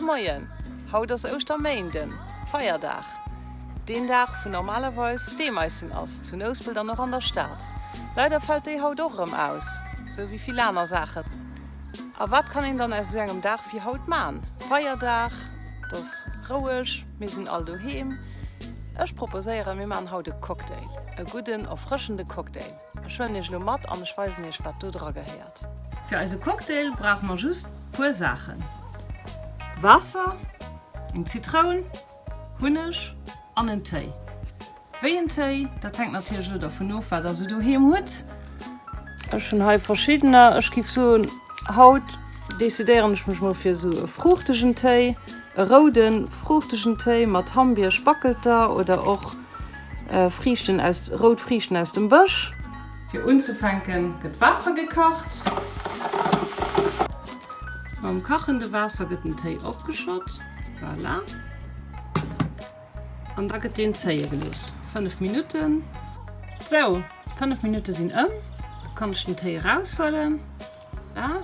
Moien! Haut ass Ouschterméinden, Feierdag. Deen Dag wou normalerweis d'Eemaissen ass, zu Nouspelt an och an der Stad. Leider fält déi haut och erëm aus, sou wéi vill aner Saachen. A wat kann een dann aus esou engem Dag wéi haut man? Feierdag, et ass roueg, mir sinn all doheem. Ech proposéieren, mir man haut e Cocktail, e gudden, erfrëschende Cocktail. Ech huelen iech elo mat an ech weisen iech wat do dra gehéiert. Fir eise Cocktail brauche mer just puer Saachen, Waasser, eng Zitroun, Hunneg an en Téi. Wéi en Téi, dat hänkt natierlech elo dervun of wat der sou doheem hutt. Ech hunn hei verschiddener. Ech giff soen haut decidéieren ech mech mol fir sou e fruuchtegen Téi, e roude fruuchtegen Téi mat Hammbier, Spackelter oder och Friichten aus, rout Friichten aus dem Bësch. Fir unzefänken gëtt Waasser gekacht. Mam kachende Waasser gëtt den Téi opgeschott. Voilà. An da gëtt deen zéie gelooss. 5 Minutten. Sou, 5 Minutte sinn ëm. Da kann ech den Téi eraushuelen. Voilà.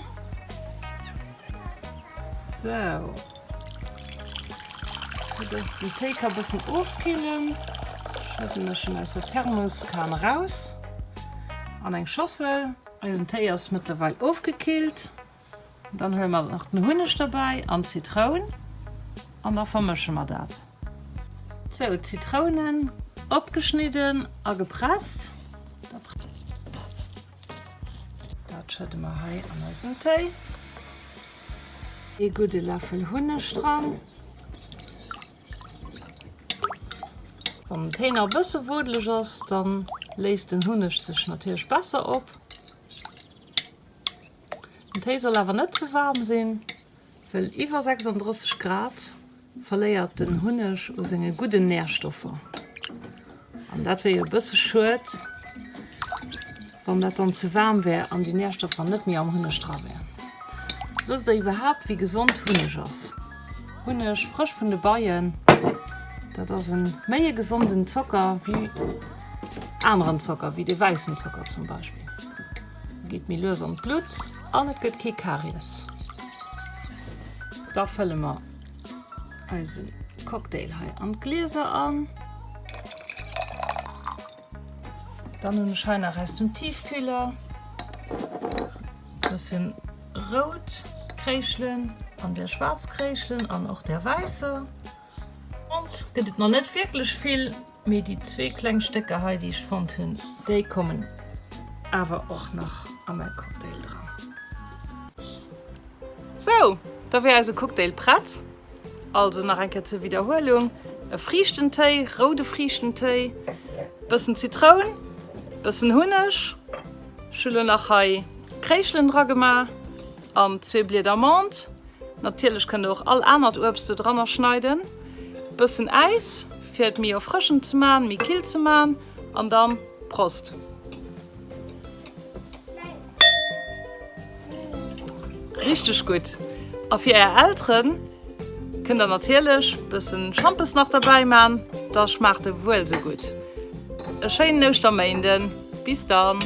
Sou. Fir dass den Téi ka bëssen ofkillen, schëdden ech en aus der Thermoskan eraus an eng Schossel. Eisen Téi ass mëttlerweil ofgekillt. Dann huele mer nach den Hunneg derbäi an d'Zitroun an da vermësche mer dat. Sou, d'Zitrounen opgeschnidden a gepresst. Dat schëdde mer hei an eisen Téi. Ee gudde Läffel Hunneg dran. Wann den Téi nach e bësse wodeleg ass, da léist den Hunneg sech natierlech besser op. Den Téi soll awer net ze waarm sinn, well iwwer 36 Grad verléiert den Hunneg u senge gudden Närstoffer. An dat wier jo e bësse schued, wann dat dann ze waarm wär an déi Närstoffer net méi am Hunneg dra wären. Wësst der iwwerhaapt wéi gesond Hunneg ass? Hunneg frësch vun de Beien, dat ass e méi e gesonden Zocker wéi aneren Zocker, wéi de wäissen Zocker zum Beispill. E geet méi lues an d'Blutt an et gëtt kee Karies. Da fëlle mer eise Cocktail hei an d'Glieser an. Dann hunn ech hei nach aus dem Tiefkühler bëssen rout Kréischelen an där schwaarz Kréischelen an och där wäisser. Fonnt gëtt et nach net wierklech vill, mee déi zwee kleng Stécker hei, déi ech fonnt hunn, déi kommen awer och nach a mäi Cocktail dran. Sou, da wier eise Cocktail prett. Also nach eng Kéier zur Widderhuelung, e Friichtentéi, roude Friichtentéi, bëssen Zitroun, bëssen Hunneg, ech hu lo nach hei Kréischelen dra gemaach an zwee Blieder Menthe. Natierlech kënnt der och all anert Uebst do dranner schneiden, bëssen Äis fir et méi erfrëschend ze man, méi kill ze man an dann Prost! Richteg gutt! A fir är Elteren kënnt der natierlech bëssen Schampes nach derbäi man, da schmaacht e wuel sou gutt. E schéinen Ouschterméinden, bis dann!